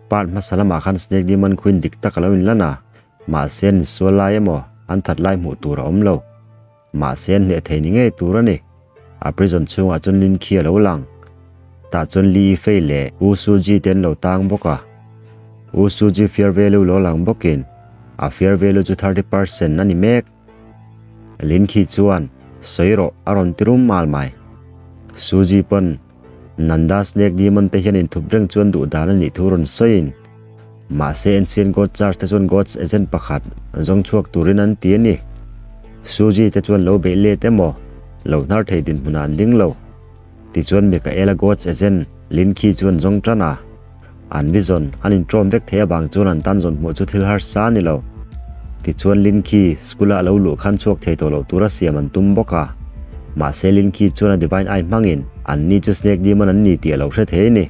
Part hmasa lamah khan Snake Demon Queen dik tak a lo inlan a, mahse an insual lai emaw an that lai hmuh tur a awm lo. Mahse an hneh thei ni ngei tur a ni. A prison chhungah chuan Lin Khi a lo lang. Tah chuan Li Yifei leh Wu Suji te an lo tang bawk a. Wu Suji fear value lo lang bawkin a fear value chu 30% a ni mek. Lin Khi chuan sawi rawh a rawn ti rum mal mai. Suji pawn Nanda Snake Demon te hian inthup reng chuan duh dan a nih thu rawn sawiin mahse Ancient God Church te chuan God's Agent pakhat zawng chhuak turin an ti a ni. Suji te chuan lo beih let emaw lo hnar thei dinhmunah an ding lo. Tichuan Mikaela God's Agent Lin Khi chuan zawng tan a, an vision an intrawm vek thei avang chuan an tan zawn hmuh chu thil harsa a ni lo. Tichuan Lin Khi school-a a lo luh khan chhuak thei tawh loh tura siam an tum bawk a. Mahse Lin Khi chuan a Divine Eye hmangin an ni chu Snake Demon an ni tih a lo hre thei a ni.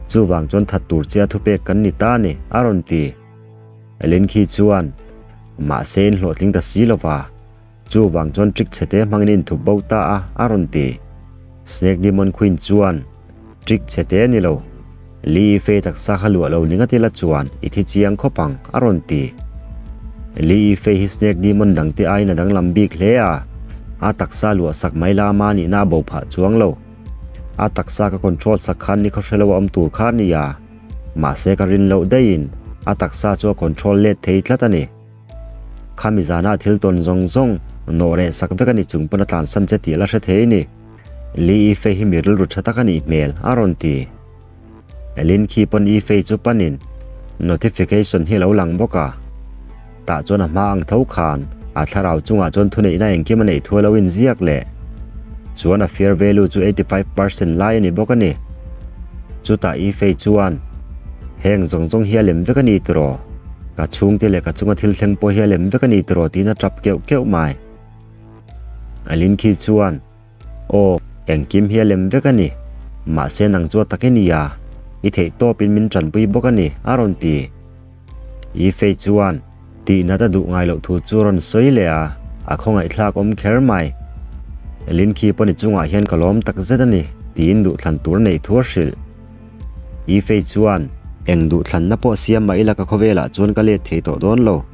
Chuvang chuan that tur che a thupek kan ni ta a ni, a rawn ti. Lin Khi chuan, Mahse in hlawhtling ta si lova. Chuvang chuan trick chhete hmangin inthup bo ta a, a rawn ti. Snake Demon Queen chuan, Trick chhete ni lo. Li Yifei taksa kha luah lo ni ngat ila chuan i thi chiang khawp ang, a rawn ti. Li Yifei hi Snake Demon dangte aiin a danglam bik hle a, a taksa luah sak mai la ama nihna a bo phah chuang lo. A taksa ka control sak khan ni khawhre lo a awm tur kha a ni a, mahse ka rin loh daihin a taksa chu a control let thei tlat a ni. Khami zana thil tawn zawng zawng nawh reh sak vek a ni chung pawn a tlansan che tih a la hre thei a ni. Li Yifei hi mi rilru tha tak a nih hmel, a rawn ti. Lin khi pawn Yifei chu panin notification hi a lo lang bawk a. Tah chuan a hma ang tho khan a thlarau chungah chuan thuneihna engkim a neih thu a lo inziak leh. Chuan a fair value chu 85% lai a ni bawk a ni. Chutah Yifei chuan, Heng zawng zawng hi a lem vek a ni tiraw? Ka chhungte leh ka chunga thil thleng pawh hi a lem vek a ni tiraw? tiin a tap keuh keuh mai. Alin khi chuan, Aw, engkim hi a lem vek a ni. Mahse nang chu a tak i ni a, i theih tawpin min tanpui bawk a ni, a rawn ti. Yifei chuan tihnat a duh ngai loh thu chu a rawn sawi leh a, a khawngaihthlak awm kher mai. Lin khi pawh ni chungah hian ka lawm tak zet a ni, tiin duhthlan tur a neih thu a hrilh. Yifei chuan, Eng duhthlanna pawh siam mah ila ka khawvelah chuan ka let thei tawh dawn lo,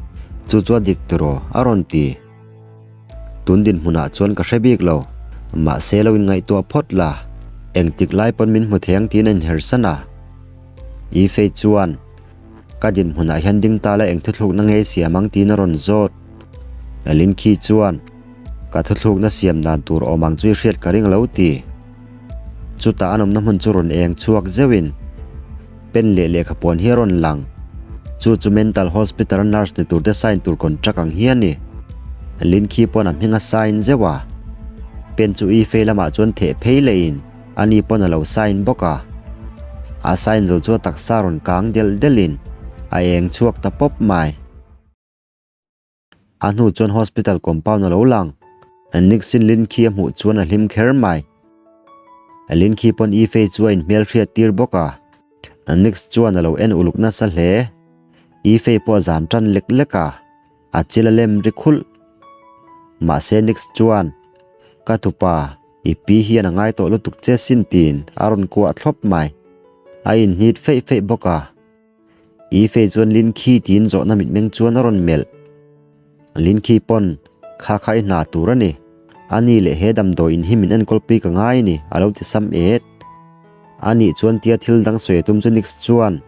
chu chu a dik tiraw? a rawn ti. Tun dinhmunah chuan ka hre bik lo, mahse lo inngaihtuah phawt la, engtik lai pawn min hmu thei ang tiin a inhersan a. Yifei chuan, Ka dinhmunah hian ding ta la eng thuthlukna nge siam ang tiin a rawn zawt. Lin Khi chuan, Ka thuthlukna siam dan tur awm ang chu i hriat ka ring lo ti. Chutah an awmna hmun chu rawn eng chhuak zeuhin pen leh lehkha puan hi a rawn lang. Chu chu mental hospital a nurse ni turte sign tur contract ang hi a ni. Lin Khi pawn a hming a sign zeuh a. Pen chu Yifei lamah chuan theh phei lehin Ani pawn a lo sign bawk a, a sign zo chu a taksa rawn kang delh delhin a eng chhuak ta pawp mai. A hnu chuan hospital compound a lo lang. Nixon Lin khi a hmuh chuan a hlim kher mai. Lin khi pawn Yifei chu a inhmelhriat tir bawk a, Nix chuan a lo en uluk nasa hle. Yifei pawh a zam tan lek lek a. A chil a lem ri khulh. Mahse Nix chuan, Ka tupa, i pi hian a ngai tawh lutuk che sin tiin a rawn kuah thlawp mai. A inhnit feih feih bawk a. I fei chuan Lin Khi tiin zawhna mitmeng chuan a rawn melh. Lin Khi pawn, Kha kha i hna tur a ni. A ni leh he damdawi in hi min enkawlpui ka ngai a ni, a lo ti sam et. A nih chuan tia thil dang sawi a tum chu Nix chuan,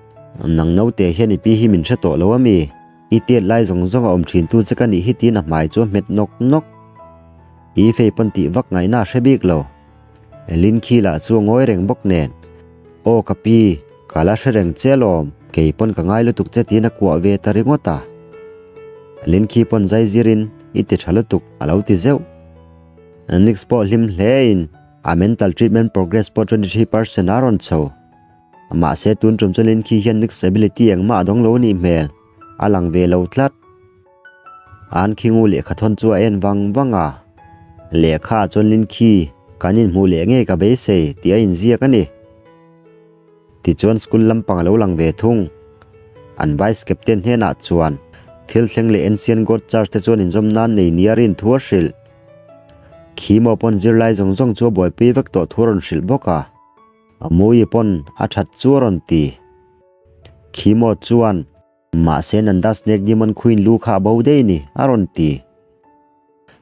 Nang naute hian i pi hi min hre tawh lo a mi? I tet lai zawng zawng a awm thin tu che ka nih hi tiin a hmai chu a hmet nawk nawk. I fei pawn tih vak ngaihna a hre bik lo. Lin khi lah chu a ngawi reng bawk nen. Aw ka pi, ka la hre reng che alawm, kei pawn ka ngai lutuk che tiin a kuah ve ta ringawt a. Lin khi pawn zai zirin i ti tha lutuk a lo ti zeuh. Nix pawh hlim hle in a mental treatment progress pawh 23% a rawn chho. Mahse tun tum chuan Lin khi hian Nix ability engmah a dawng lo a nih hmel, a lang ve lo tlat. An khingu lehkha thawn chu a en vang vang a, lehkha ah chuan Lin khi kan inhmuh leh ngei ka beisei tih a inziak a ni. Tichuan school lampang a lo lang ve thung. An vice captain hnenah chuan thil thleng leh Ancient God Church te chuan inzawm nan nei nia rin thu a hrilh. Khi maw pawn zirlai zawng zawng chu a buaipui vek tawh thu a rawn hrilh bawk a. A mui pawn a that chu a rawn ti. Khimo chuan, Mahse Nanda Snake Demon Queen lu kha a bo daih ni, a rawn ti.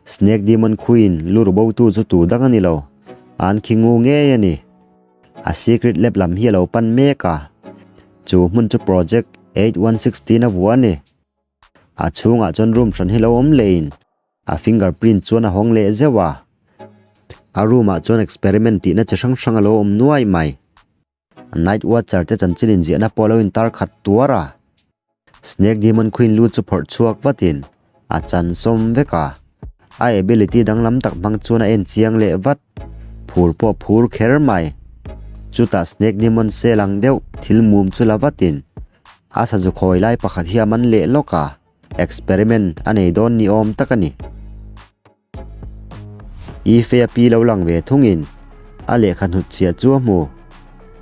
Snake Demon Queen lu ru botu chu tu dang a ni lo, an khi ngu ngei a ni. A secret lab lam hi a lo pan mek a, chu hmun chu Project 8116 a vuah a ni. A chhungah chuan room hran hi lo awm leiin a fingerprint chuan a hawng leh zeuh a. A room ah chuan experiment tihna chi hrang hrang a lo awm nuai mai. Night Watcher te chanchin inziahna pawh a lo intar khat tuar a. Snake Demon Queen lu chu phawrh chhuak vatin a chan sawm vek a. A ability danglam tak hmang chuan a en chiang leh vat. Phur pawh phur kher mai. Chutah Snake Demon sel ang deuh thil mum chu la vatin a sazu khawi lai pakhat hi a man leh lawk a. Experiment a nei dawn ni awm tak a ni. Ifei a pi lo lang ve thungin a lehkha hnut chhiah chu a hmu.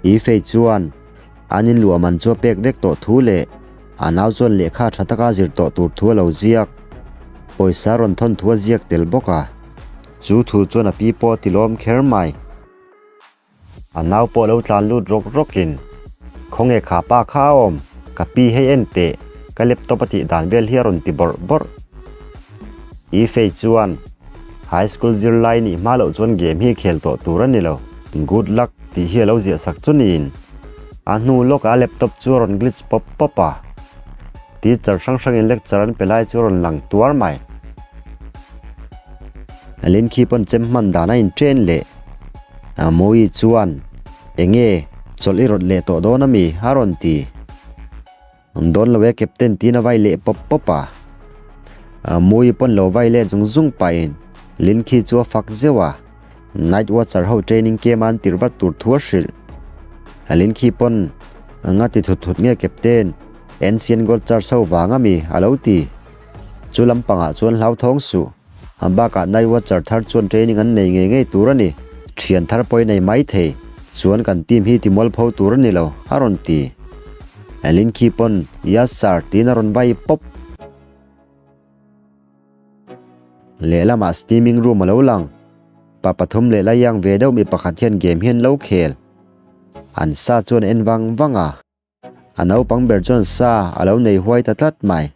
Ifei chuan an inluah man chu a pek vek tawh thu leh a nau chuan lehkha tha taka zir tawh tur thu a lo ziak. Pawisa rawn thawn thu a ziak tel bawk a. Chu thu chuan a pi pawh a tilawm kher mai. A nau pawh lo tlan lut rawk rawkin, Khawnge kha pa kha a awm? Ka pi hei en teh, ka laptop a tih dan vel hi a rawn ti bawrh bawrh. I fei chuan, High school zirlai nih hma loh chuan game hi khel tawh tur a ni lo. Good luck tih hi a lo ziah sak chu niin. A hnu lawkah a laptop chu a rawn glitch pawp pawp a. Teacher hrang hrangin lecture an pe lai chu a rawn lang tuar mai. Lin khi pawn chem hman dan a inchen leh. Mawi chuan, Enge, chawlh i rawt leh tawh dawn ami? a rawn ti. Dawn lo e Captain tiin a vai leh pawp pawp a. Mawi pawn lo vai leh zung zung pahin Lin khi chu a fak zeuh a. Night Watcher ho training camp a an tirh vat tur thu a hrilh. Lin khi pawn, Nga ti thut thut nge Captain, Ancient God Church ho vang ami? a lo ti. Chu lampangah chuan hlauthawng suh. A bakah Night Watcher thar chuan training an nei ngei ngei tur a ni. Thian thar pawhin ei mai thei. Chuan kan team hi timualpho tur a ni lo, a rawn ti. Elin khi pawn, Yes sir, tiin a rawn vai pawp. Lehlamah steaming room a lo lang. Pa pathum leh la iang ve deuh mi pakhat hian game hi an lo khel. An sa chuan en vang vang a. A naupang ber chuan sa a lo nei huai ta tlat mai.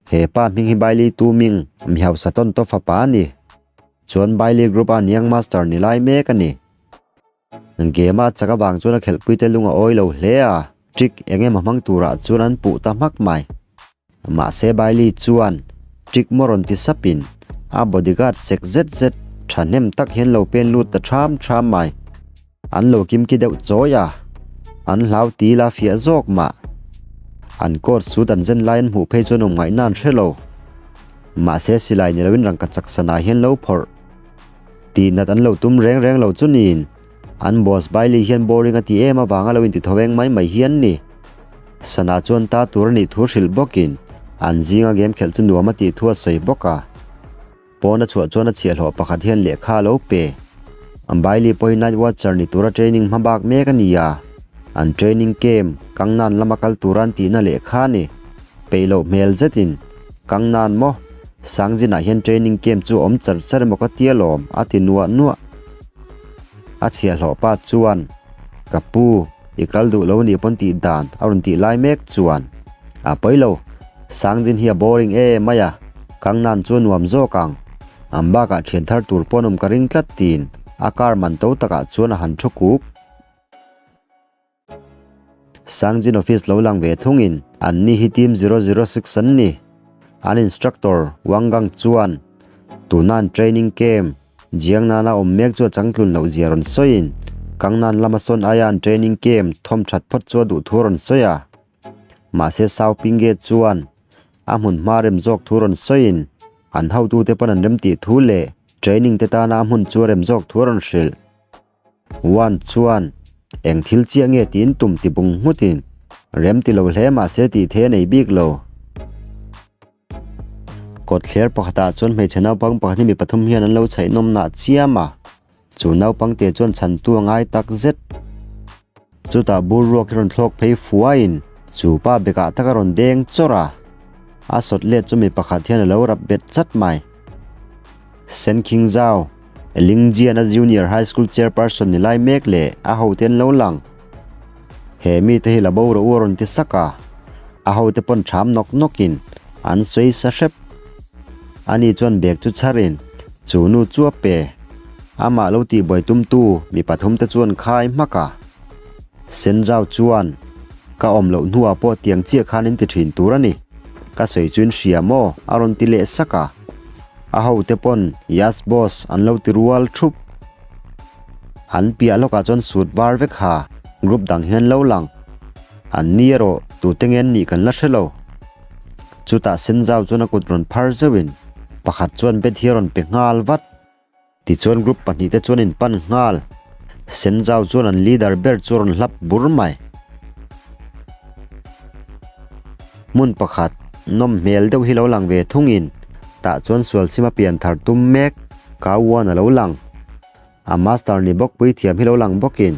He pa hming hi Bailey Tu Ming, mi hausa tawn tawp fapa a ni. Chuan Bailey Group a niang master ni lai mek a ni. Game a chak avang chuan a khelhpui te lung a awi lo hle a, trick eng emaw hmang turah chuan an puh ta hmak mai. Mahse Bailey chuan trick maw rawn ti sapin a bodyguard sek zet zet thahnem tak hian lo pen lut ta ṭham ṭham mai. An lo kimki deuh chawi a, an hlau ti la fiah zawk mah. An coat suit an zen lai an hmuh phei chuan awmngaihna an hre lo. Mahse silai ni loin rangka chak sanah hian lo phawrh. Tihnat an lo tum reng reng lo chu niin an boss Bailey hian boring a ti em avanga lo inti tho eng mai mai hi an ni. Sana chuan ta tur a nih thu hrilh bawkin an zinga game khelh chu nuam a tih thu a sawi bawk a. Pawn a chhuah chuan a chhiahhlawh pakhat hian lehkha a lo pe. Bailey pawhin Night Watcher ni tura training hma bak mek a ni a, an training camp Kangnan lama kal tura an tihna lehkha a ni. Peih loh hmel zetin, Kangnan maw? Sangjinah hian training camp chu a awm char char emaw ka ti alawm, a ti nuah nuah. A chhiahhlawh pa chuan, Ka pu, I kal duh lo nih pawn tih dan a rawn tih lai mek chuan a pawi lo. Sangjin hi a boring e mai a, Kangnan chu a nuam zawk ang. An bakah thian thar tur pawn awm ka ring tlat tiin a car man to takah chuan a han thu kuk. Sangjin office lo lang ve thungin an ni hi team 006 an ni. An instructor Wang Gang chuan tuna an training camp Jiang nana awm mek chu a changtlun loh zia rawn sawiin, Kangnan lama sawn aia an training camp thawm that phawt chu a duh thu rawn sawi a. Mahse Sao Pingge chuan a hmun hma rem zawk thu rawn sawiin, an hotute pawn an rem tih thu leh training te tana a hmun chu a rem zawk thu a rawn hrilh. Wan chuan eng thil chiah nge tiin tum ti bung nghutin, rem ti lo hle mahse tih thei a nei bik lo. Kawtthler pakhatah chuan hmeichhe naupang pakhat hi mi pathum hian an lo chhaih nawm nah chiam a, chu naupang te chuan chhantu a ngai tak zet. Chutah bur ruak hi rawn thlawk phei fuaiin chu pa bekah tak a rawn deng chawrh a, a sawt let chu mi pakhat hian a lo rap bet chat mai. Senkhing Zau, Lingjiana Junior High School Chairperson ni lai mek leh a hote an lo lang. He mite hi la bo rawh u a rawn ti sak a, a hote pawn ṭham nawk nawkin an sawi sa hrep. Ani chuan bag chu chharin chu nu chu a pe. Amah lo tihbuai tumtu mi pathumte chuan khai hmak a. Senzau chuan, Ka awm loh hnuah pawh tiang chiah khan in ti ṭhin tur a ni. Ka sawi chu in hria maw? a rawn ti leh sak a. A hote pawn Yas boss an lo ti rual ṭhup. An piah lawkah chuan suit var vek ha group dang hian lo lang. An ni erawh tute nge an nih kan la hre lo. Chutah Senzau chuan a kut rawn phar zeuhin pakhat chuan bet hi a rawn pe nghal vat. Tichuan group pahnihte chuan in pan nghal. Senzau chuan an leader ber chu a rawn hlap bur mai. Hmun pakhat nawm hmel deuh hi lo lang ve thungin tah chuan sualchhima pian thar tum mek Kauan a lo lang. A master ni bawk puithiam hi lo lang bawkin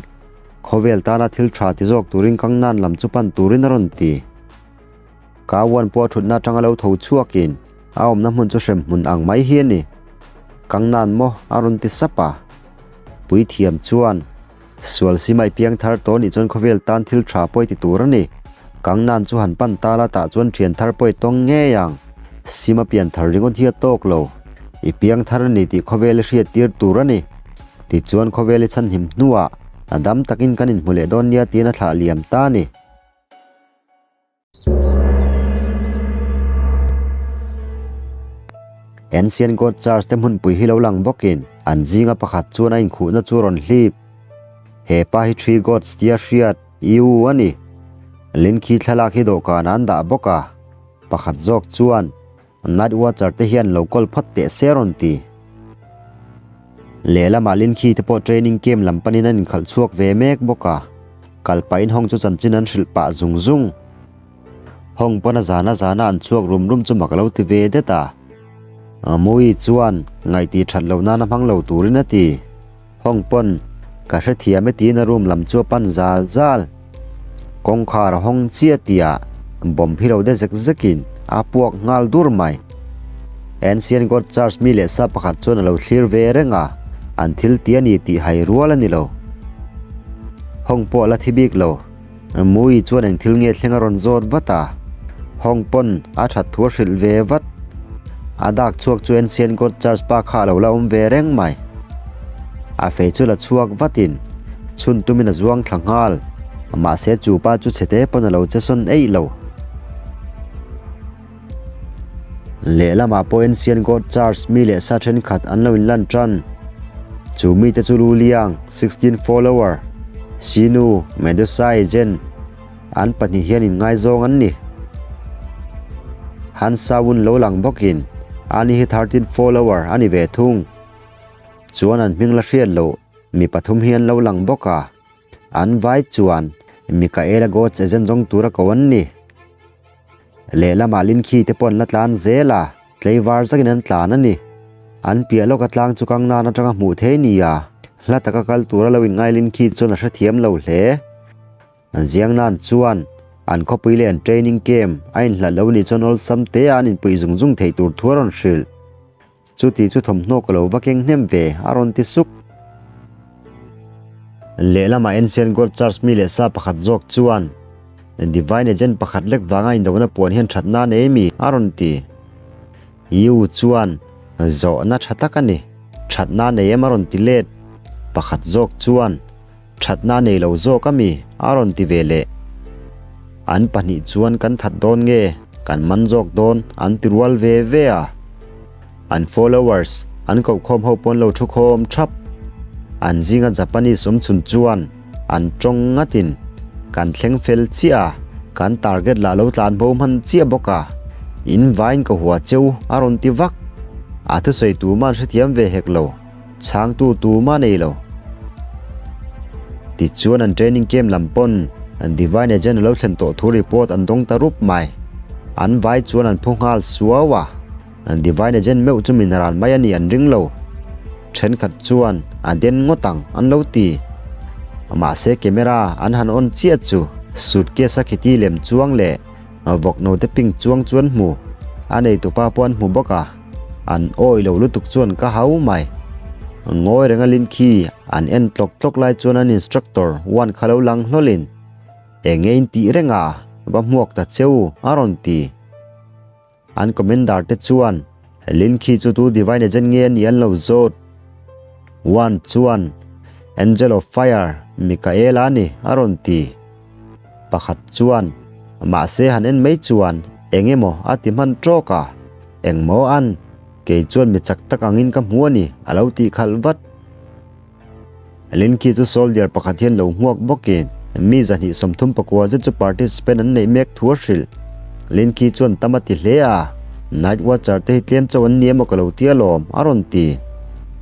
khawvel tana thil tha ti zawk turin Kangnan lam chu pan turin a rawn ti. Kauan pawh a thutna atanga lo tho chhuakin a awmna hmun chu hrem hmun ang mai hi a ni. Kangnan maw a rawn ti sap a. Puithiam chuan Sual simai piang thar tawh nih chuan khawvel tan thil tha pawi ti tur a ni. Kangnan chu han pan ta la tah chuan thian thar pawi tawng ngei ang. Sima pian thar ringawt hi a tawk lo. I piang thar a ni tih khawvel i hriat tir tur a ni. Tichuan khawvel i chhanhim hnuah a dam takin kan inhmu leh dawn nia tiin a thlah liam ta a ni. Ancient God Church te hmunpui hi lo lang bawkin an zinga pakhat chuan a inkhuhna chu a rawn hlip. He pa hi Three Gods tia hriat Yu a ni. Lin khi thlalak hi dawhkanah an dah bawk a, pakhat zawk chuan Night Watcher te hian lo kawl phawt teh se rawn ti. Lehlamah Lin khi te pawh training camp lam panin an inkhalh chhuak ve mek bawk a, kal pahin Hong chu chanchin an hrilh pah zung zung. Hong pawn a zana zana an chhuak rum rum chu mak a lo ti ve det a. Mawi chuan ngaihti that loh nana hmang lo turin a ti. Hong pawn ka hrethiam e tiin a room lam chu a pan zal zal. Kawngkhar a hawng chiah tihah bomb hi lo de zek zekin a puak nghal dur mai. Ancient God Church mi leh sa pakhat chuan a lo thlir ve reng a, an thil ti a ni tih hai rual a ni lo. Hong pawh a la thi bik lo. Mui chuan eng thil nge thleng a rawn zawt vat a, Hong pawn a that thu a hrilh ve vat. A dak chhuak chu Ancient God Church pa kha a lo la awm ve reng mai. A fei chu la chhuak vatin chhun tumin a zuang thla nghal, mahse chu pa chu chhete pawn a lo che sawn eih lo. Lehlamah pawh Ancient God Church mi leh sa thenkhat an lo inlan tan. Chu mite chu Lu Liang, 16 follower, Sinu, Medusa agent, an pahnih hian inngaizawng an ni. Han Sawun lo lang bawkin ani hi 13 follower a ni ve thung. Chuan an hming la hriat loh mi pathum hi an lo lang bawk a. An vai chuan Mikaela God's agent zawng tura ko an ni. Lehlamah Linkhi te pawh an la tlan zel a, tleivar zakin an tlan a ni. An piah lawka tlang chu kang nan atanga hmuh thei nia, hla taka kal tura lo inngai Linkhi chuan a hrethiam lo hle. Ziang nan chuan an khawpui leh an training camp a inhlat lo nih chuan awlsam te a an inpuih zung zung theih tur thu a rawn hrilh. Chuti chu thawmhnaw ka lo va keng hnem ve, a rawn ti sup. Lehlamah Ancient God Church mi leh sa pakhat zawk chuan, Divine Agent pakhat lek vanga indona puan hian thatna a nei mi? a rawn ti. Yu chuan, Zawhna tha tak a ni. Thatna a nei em? a rawn ti let. Pakhat zawk chuan, Thatna a nei lo zawk a mi? a rawn ti ve leh. An pahnih chuan kan that dawn nge, kan man zawk dawn an ti rual ve ve a. An followers an kohkhawm ho pawn lo thukhawm thap. An zinga Japanese awm chhun chuan an tawng ngatin kan thleng fel chiah a, kan target lah lo tlan bo hman chiah bawk a, in vain ka hua cheu a rawn ti vak. A thusawi tuma an hrethiam ve hek lo. Chhangtu tuma nei lo. Tichuan an training camp lam pawn an Divine Agent a lo thlen tawh thu report an dawng ta rup mai. An vai chuan an phu nghal suau a, an Divine Agent meuh chu min ran mai a nih an ring lo. Thenkhat chuan a den ngawt ang an lo ti. Mahse camera an han on chiah chu suitcase a khiti lem chuang leh vawk note ping chuang chu an hmu. A neitupa pawh an hmu bawk a. An awi lo lutuk chuan ka hau mai. Ngawi renga lin khi an en tlawk tlawk lai chuan an instructor one kha lo lang hlawlin. Enge in tih reng a, va hmuak ta che u, a rawn ti. An commander te chuan Lin khi chu tu divine agent nge a nih an lo zawt. Wan chuan Angel of Fire, Mikaela a ni, a rawn ti. Pakhat chuan Mahse han en mai chuan eng emaw a ti hman tawk a, engmaw an, kei chuan mi chak tak angin ka hmu a ni, a lo tih khalh vat. Linky chu soldier pakhat hian lo hmuak bawkin mi 239 zet chu participant an neih mek thu a hrilh. Linky chuan tam a ti hle a, Night Watcher te hi tlem chauh an ni emaw ka lo ti alawm, a rawn ti.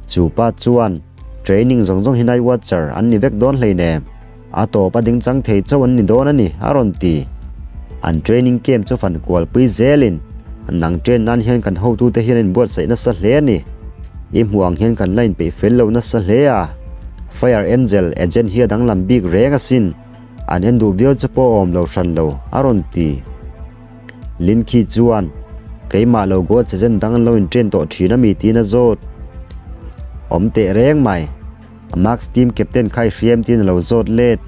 Chu pa chuan, Training zawng zawng hi Night Watcher an ni vek dawn hleinem, a tawp a ding chang thei chauh an ni dawn a ni, a rawn ti. An training camp chu fan kualpui zelin, Nang train nan hian kan hotute hian an inbuatsaih nasa hle a ni. I hmuh ang hian kan la inpeih fel lo nasa hle a. Fire Angel agent hi a danglam bik reng asin. An en duh viau chu pawh a awm lo hran lo, a rawn ti. Lin khi chuan, Keimah lo God's agent dang an lo intrain tawh thin a mi tiin a zawt. Awm teh reng mai. Max team captain kha i hriam tiin a lo zawt let.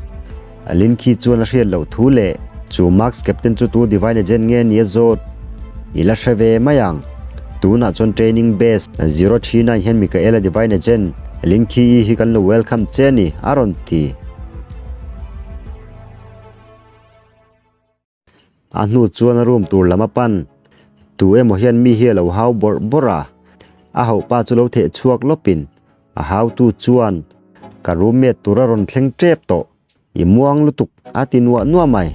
Lin khi chuan a hriat loh thu leh chu Max captain chu tu divine agent nge ni a zawt. I la hre ve mai ang. Tunah chuan training base 039 hian Michaela divine agent Lin Khi-i hi kan lo welcome che a ni, a rawn ti. A hnu chuan a room tur lam a pan. Tu emaw hian mi hi a lo hau bawrh bawrh a, a hauhpa chu lo theh chhuak lawpin a hautu chuan ka roommate tur a rawn thleng tep tawh, i muang lutuk a ti nuah nuah mai.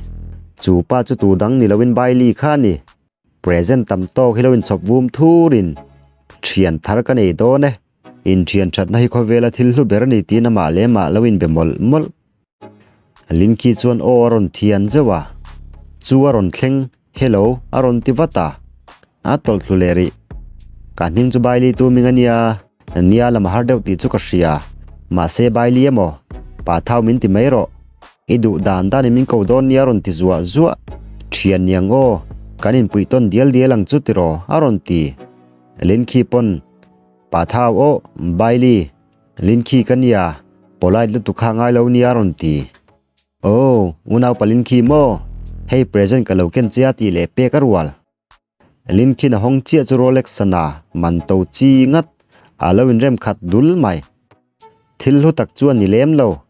Chu pa chu tu dang ni loin Bailey kha a ni. Present tam tawk hi lo inchhawp vum thurin thian thar ka nei dawn e. Inthian thatna hi khawvela thil hlu ber a ni tiin amah leh amah lo inbe mawlh mawlh. Linky chuan aw a rawn thian zeuh a, chu a rawn thleng, Hello, a rawn ti vat a, a tawlh thlu leh rih. Ka hming chu Bailey tu ming a nia, nia lam a har deuh tih chu ka hria, mahse Bailey emaw, pa thau min ti mai rawh, i duh dan danin min ko dawn nia a rawn ti zuah zuah, Thian niang aw, kan inpuih tawn dial dial ang chu tiraw, a rawn ti. Linky pawn Pa thau aw, Bailey, Linkhi ka nia, polite lutuk kha ngai lo nia a rawn ti. Aw, unau pa Linkhi maw? Hei present ka lo ken che a tih leh pek a rual. Linkhin a hawng chiah chu Rolex sana man to chi ngat a lo inrem khat dul mai. Thil hlu tak chu a ni lem lo,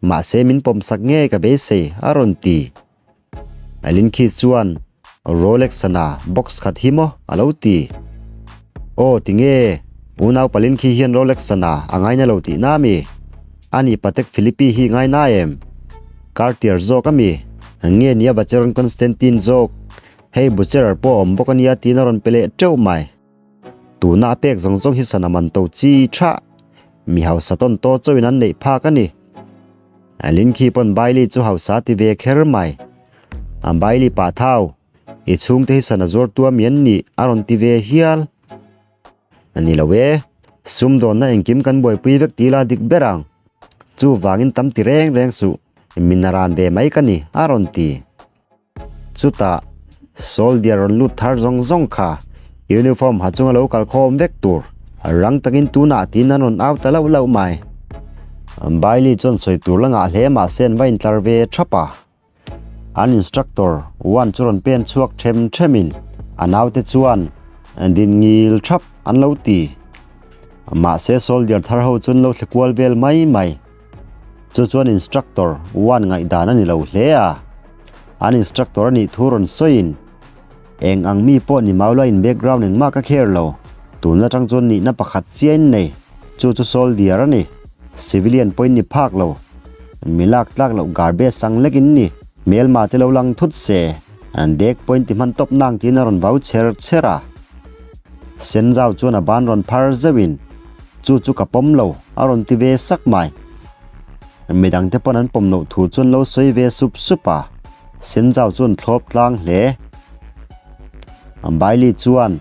mahse min pawmsak nge ka beisei a rawn ti. Linkhi chuan Rolex sana box khat hi maw a lo ti. Aw tinge, unau pa Linkhi hian Rolex sana a ngaina lo tih na mi? Ani Patek Philippe hi ngaina em? Cartier zawk ami? Nge nia Vacheron Constantin zawk? Hei Bucherer pawh a awm bawk ania tiin a rawn pe leh teuh mai. Tuna a pek zawng zawng hi sana man to chi tha mi hausa tawn to chauhin an neih phak a ni. Linkhi pawn Bailey chu hausa ti ve kher mai. A Bailey pah thau, i chhungte hi sana zuar tua mi an nih a rawn ti ve hial. A ni lo e, sumdawnna engkim kan buaipui vek tih la dik ber ang. Chuvangin tam ti reng reng suh, min a ran ve mai ka ni a rawn ti. Chutah, soldier rawn lut thar zawng zawng kha uniform ha chunga lo kalkhawm vek tur rang takin tunah tiin an rawn au ta lauh lauh mai. Bailey chuan sawi tur la ngah hle mahse an va intlar ve thap a. An instructor Wan chu rawn pen chhuak them themin a naute chuan din ngil thap an lo ti. Mahse soldier thar ho chuan lo thle kual vel mai mai. Chu chuan instructor Wan ngaihdan a ni lo hle a, an instructor a nih thu rawn sawiin, Eng ang mi pawh ni mau la in background engmah ka kher lo, tun atang chuan nihna pakhat chiah in nei, chu chu soldier a ni, civilian pawhin ni phak lo, mi lak tlak loh garbage sang lek in ni, hmelma te lo lang thut se, an dek pawhin ti hman tawp nang tiin a rawn vau chher chher a. Senzau chuan a ban rawn phar zeuhin, Chu chu ka pawm lo, a rawn ti ve sak mai. Midangte pawn an pawm loh thu chuan lo sawi ve sup sup a, Senzau chuan thlawp tlang hle. Bailey chuan,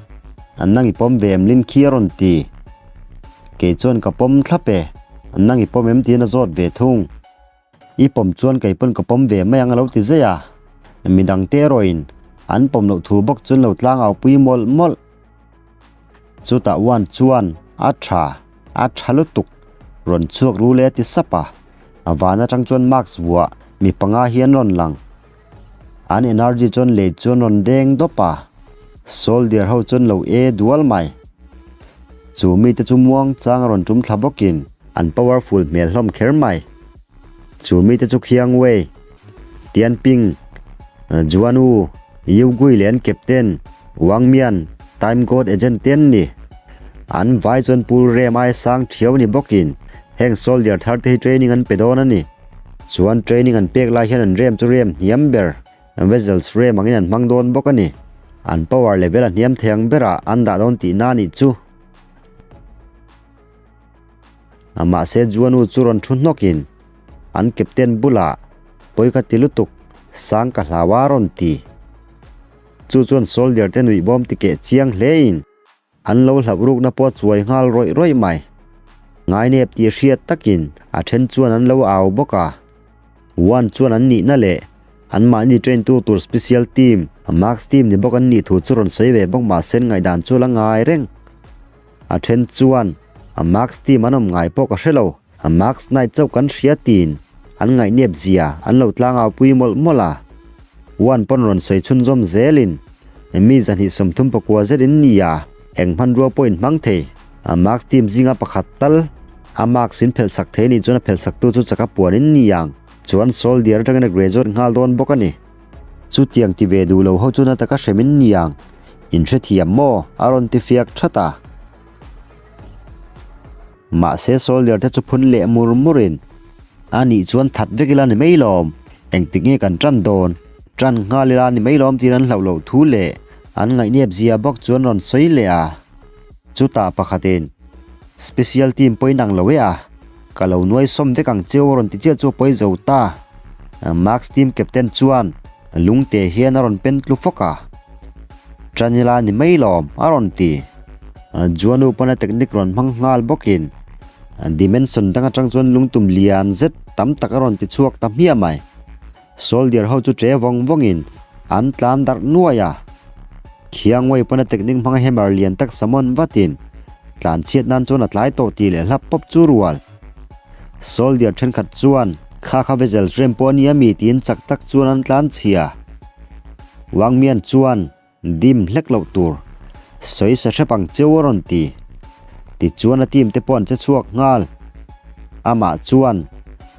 Nang i pawm ve em Lin khi a rawn ti. Kei chuan ka pawm thlap e, nang i pawm em tiin a zawt ve thung. I pawm chuan kei pawn ka pawm ve mai ang a lo ti zai a, midangte erawhin an pawm loh thu bawk chuan lo tlang au pui mawlh mawlh. Chutah Wan chuan a tha, a tha lutuk, rawn chhuak ru le a ti sap a. A van atang chuan mask vuah mi panga hi an rawn lang. An energy chuan lei chuan rawn deng dawp a, soldier ho chuan lo e dual mai. Chu mite chu muang chang a rawn tum thla bawkin an powerful hmel hlawm kher mai. Chu mite chu Khiang Wei, Tian Ping, Juan Wu, Yu Gui leh an captain Wang Mian, Time God agent te an ni. An vai chuan Pul Rem ai sang thiau ni bawkin heng soldier thar te hi training an pe dawn a ni. Chuan training an pek lai hian an rem chu rem hniam ber, vessels rem angin an hmang dawn bawk a ni. An power level a hniam thei ang berah an dah dawn tihna a nih chu. Mahse Juanu chu rawn thu hnawkin an captain bulah pawi ka ti lutuk, sang ka hlau a rawn ti. Chu chuan soldier te nuih bawm ti keh chiang hlein An lo hlauh rukna pawh a chuai nghal rawih rawih mai. Ngainep tih hriat takin a then chuan an lo au bawk a. One chuan an nihna leh anmahni train tu tur special team, Max team ni bawk an nih thu chu rawn sawi ve bawk mah sen ngaihdan chu la ngai reng. A then chuan a Max team an awm ngai pawh ka hre lo, a Max Knight chauh kan hria tiin an ngaihnep zia an lo tlangau pui mawlh mawlh a. One pawn rawn sawi chhunzawm zelin Mi 239 zet in ni a, eng hmanrua pawh in hmang thei. A marks team zinga pakhat tal a marks in phelh sak thei nih chuan a phelh saktu chu chaka puan in ni ang. Chuan soldier atangin a graduate nghal dawn bawk a ni. Chutiang ti ve duh lo ho chu na taka hrem in ni ang. In hrethiam maw? A rawn ti fiak that a. Mahse soldier te chu phun leh mur mur in a nih chuan that vek ila ni mai lawm, engtik nge kan tan dawn, tan nghal ila ni mai lawm tiin an hlauh loh thu leh an ngaihnep zia bawk chuan rawn sawi leh a. Chutah pakhatin special team pawhin ang lo e a, ka lo nuai sawm vek ang cheu a rawn ti chiah chu a pawi zo ta. Max team captain chuan lungte hian a rawn pen tlu fawk a, tan ila ni mai lawm a rawn ti. Juanu pawn a technique rawn hmang nghal bawkin dimension dang atang chuan lungtum lian zet tam tak a rawn ti chhuak ta hmiah mai. Soldier ho chu che vawng vawngin an tlan darh nuai a. Khiangwei pawn a technique hmanga hammer lian tak summon vatin tlan chhiat nan chuan a tlai tawh tih leh hlap pawp chu rual. Soldier thenkhat chuan kha kha vessel rem pawh a nia mi tiin chak tak chuan an tlan chhia. Wang Mian chuan Dim hlek loh tur sawi sa hrep ang cheu a rawn ti. Tichuan a team te pawh an che chhuak nghal. Amah chuan,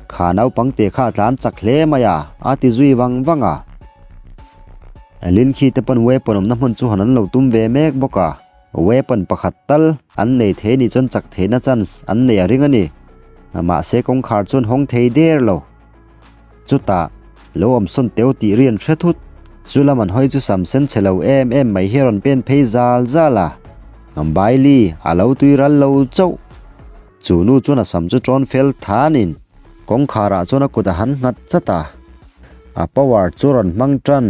Kha naupang te kha a tlan chak hle mai a, a ti zui vang vang a. Lin khi te pawn weapon awmna hmun chu han an lo tum ve mek bawk a. Weapon pakhat tal an nei thei nih chuan chak theihna chance an nei a ring a ni. Mahse kawngkhar chuan hawng thei der lo. Chutah, lo awm sawn teu tih ri an hre thut. Chu lam an hawi chu sam sen chhe lo em em mai hi a rawn pen phei zal zal a. Bailey a lo tui ral lo chauh. Chu nu chuan a sam chu tawn fel thanin kawngkharah chuan a kut a han nghat chat a. A power chu rawn hmang tan.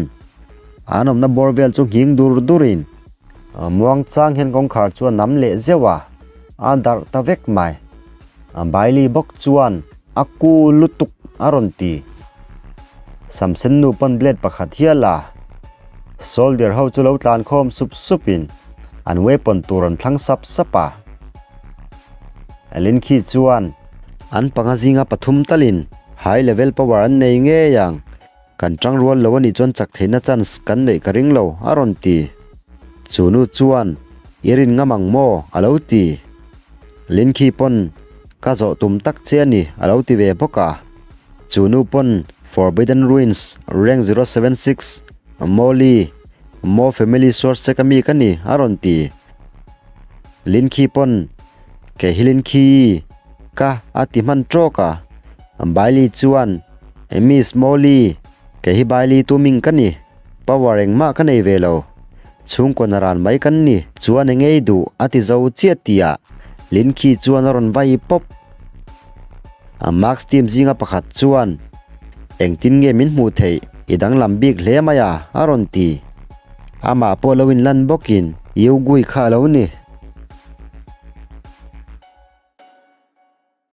An awmna bawr vel chu nghing dur durin muang chang hian kawngkhar chu a nam leh zeuh a, a darh ta vek mai. Bailey bawk chuan A ku lutuk a rawn ti. Samsen nu pawn blade pakhat hial a. Soldier ho chu lo tlan khawm sup sup in an weapon tur an thlang sap sap a. Alin khi chuan an panga zinga pathum talin high level power an nei ngei ang. Kan tang rual lo anih chuan chak theihna chance kan neih ka ring lo a rawn ti. Chu nu chuan i rin ngam ang maw a lo ti. Lin khi pawn ka zawh tum tak che a ni a lo ti ve bawk a. Chu nu pawn Forbidden Ruins rank 076 Molly Mo family source sek ami ka ni a rawn ti. Lin khi pawn kei hi Lin khi ka a ti hman tawk a. Bailey chuan Miss Molly kei hi Bailey tuming ka ni. Power engmah ka nei ve lo. Chhungkaw na ran mai kan ni. Chuan eng ei duh a ti zo chiah tihah Lin khi chuan a rawn vai pawp. A Max team zinga pakhat chuan, Engtin nge min hmuh theih? I danglam bik hle mai a, a rawn ti. Amah pawh lo inlan bawkin Yugui kha a lo ni.